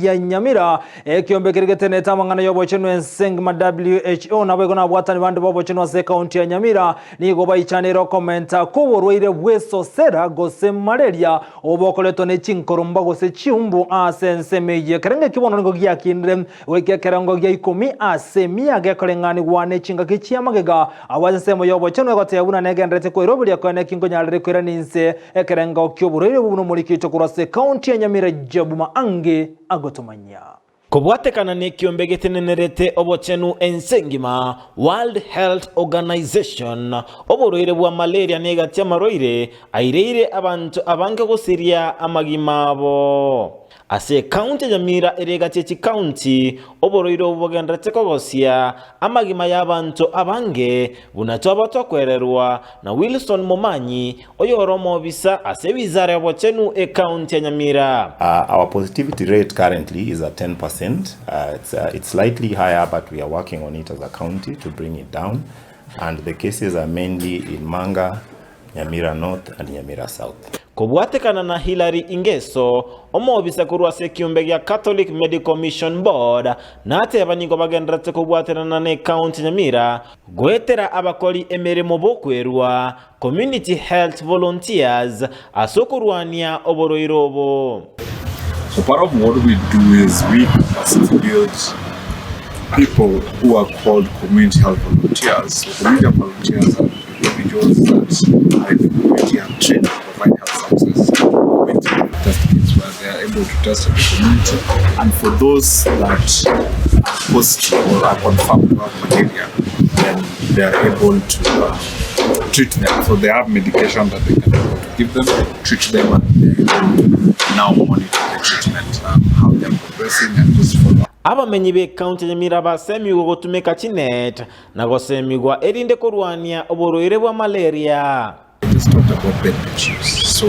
Ya Nyamira, ekiombe keria getenenete amang'ana y'obochenu ense engima WHO naboigo nabwatani bande b'obochenu ase ekaunti ya Nyamira nigo baichaneire okomenta kw'oborwaire bw'esosera gose malaria obokoretwa ne chinkoromba gose chiumbu ase ensemo eyio. Ekerengo eki bono nigo giakinire goika ekerengo gia ikomi ase emiaka ekoreng'anigwa ne chingaki chi'amagega abwo ase ensemo y'obochenu egoteba buna negendererete koiroberia koene eki nkonyarire koirania inse Ekerengo ki'oborwaire obwo buna omoriki oito korwa ase ekaunti ya Nyamira Job Maangi agotomanyia. Kobwatekana nekiombe getenenerete obochenu ense engima, World Health Organization, oborwaire bwa malaria negati amarwaire aireire abanto abange gosiria amagima abo. Ase ekaunti ya Nyamira ere egati ye chikaunti, oborwaire obo bogendererete kogosia amagima y'abanto abange, buna twaba tokwererwa na Wilson Momanyi, oyore omobisa ase ewizara y'obochenu ekaunti ya Nyamira. Our positivity rate currently is at 10%, it's, it's slightly higher but we are working on it as a county to bring it down and the cases are mainly in Manga, Nyamira North and Nyamira South. Kobwatekana na Hillary Ingeso, omobisa korwa ase ekiombe gia Catholic Medical Mission Board, nateba nigo bagendererete kobwaterana ne County Nyamira goetera abakori emeremo bokwerua, Community Health Volunteers, ase okorwania oborwaire obo. So part of what we do is we capacity build people who are called community health volunteers. So community health volunteers are individuals that are in the community and trained to provide health services. Community test kits where they are able to test in the community. And for those that are positive or are confirmed to have malaria, then they are able to uh, treat them. So they have medication that they can able to give them, treat them, and they are able to now monitor the treatment, how they are progressing, and just follow up. Abamenyi b'ekaunti ya Nyamira basemigwe gotumeka chinet na gosemigwa erinde korwania oborwaire bwa malaria. I just talked about bed net use. So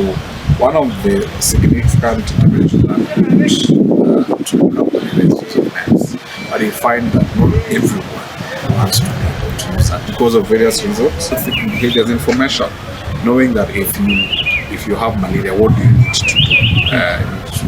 one of the significant interventions that we put uh, to look at malaria is use of nets. But you find that not everyone wants to be able to use that because of various reasons. Seeking behaviors information, knowing that if you if you have malaria, what do you need to do? You need to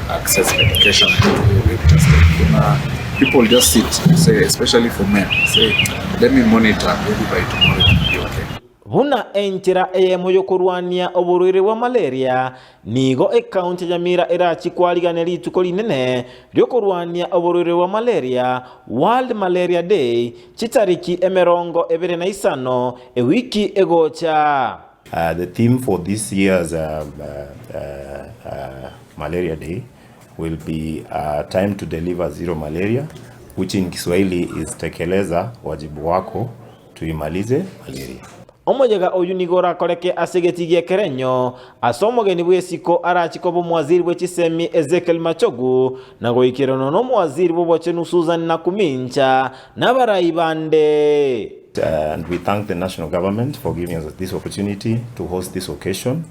access medication, you need to go get tested. Kuna people just sit and say, especially for men, say, let me monitor, maybe by tomorrow it will be okay. Buna enchera eyemo y'okorwania oborwaire bwa malaria, nigo ekaunti ya Nyamira erachie kwarigania rituko rinene ri'okorwania oborwaire bwa malaria, World Malaria Day, chitariki 25 ewiki egocha. The theme for this year's Malaria Day will be Time to Deliver Zero Malaria, which in Kiswahili is Tekeleza Wajibu Wako Tuimalize Malaria. Omoyega oyio nigo orakoreke ase egetii gi'ekerenyo, ase omogeni bw'esiko arachie koba omowaziri bwe chisemi Ezekiel Machogu, na goikeranwa nomowaziri bw'obochenu Susan Nakumincha, na abarai bande. And we thank the national government for giving us this opportunity to host this occasion.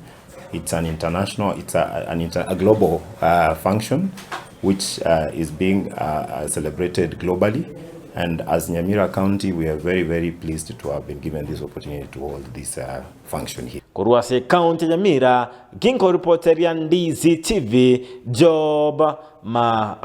It's an international, it's a, an inter, a global function which is being celebrated globally. And as Nyamira County, we are very, very pleased to have been given this opportunity to hold this function here. Korwa ase ekaunti ya Nyamira, Ginko reporteria Ndizi TV, Job Maangi.